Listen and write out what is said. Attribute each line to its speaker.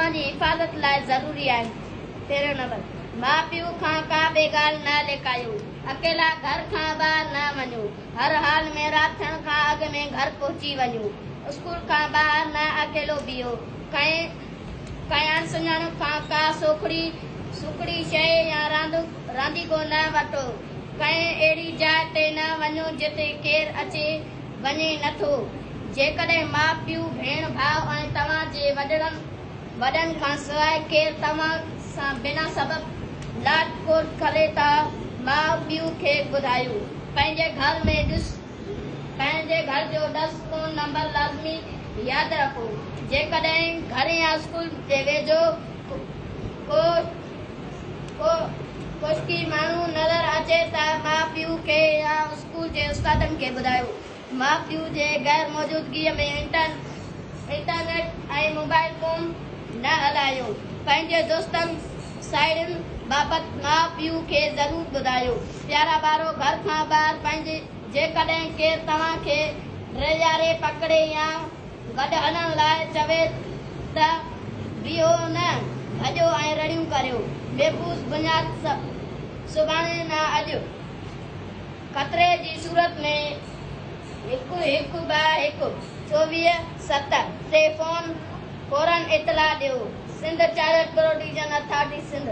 Speaker 1: توهان جي حفاظت لاء ضروري آهن. پهريون نمبر، ماء پيء کان ڪا به ڳالهه نه لڪايو. اڪيلا گهر کان ٻاهر نه وڃو. هر حال ۾ رات ٿيڻ کان اڳ ۾ گهر پهچي وڃو. اسڪول کان ٻاهر نه اڪيلو بيهو. ڪنهن اڻ سڃاڻو کان ڪا سوکڙي، سوکڙي شيء يا رانديڪو نه وٺو. ڪنهن اهڙي جاء تي نه وڃو جتي ڪير اچي وڃي نه ٿو. جيڪڏهن ماء پيء، ڀيڻ ڀاء ۽ توهان جي وڏڙن وڏن کان سواء ڪير توهان سان بنا سبب لاڏ ڪوڏ ڪري ته ماء پيء کي ٻڌايو. پنهنجي گهر ۾ ڏس پنهنجي گهر جو ڏس فون نمبر لازمي ياد رکو. جيڪڏهن گهر يا اسڪول جي ويجهو ڪو ڪو شڪي ماڻهو نظر اچي ته ماء پيء کي يا اسڪول جي استادن کي ٻڌايو. ماء پيء جي غير موجودگيء ۾ انٽرنيٽ ۽ موبائل فون نه هلايو. پنهنجي دوستن ساهيڙين بابت ماء پيء کي ضرور ٻڌايو. پيارا ٻارو، گهر کان ٻاهر پنهنجي جيڪڏهن ڪير توهان کي ڊيڄاري، پڪڙي يا گڏ هلڻ لاء چوي ته بيهو نه، ڀڄو ۽ رڙيون ڪريو. محفوظ بنياد سڀاڻي نه اڄ. خطري جي صورت ۾ هڪ هڪ ٻه هڪ 24 ست تي فون فورن اطلاع ڏيو. Sindh child protection authority Sindh.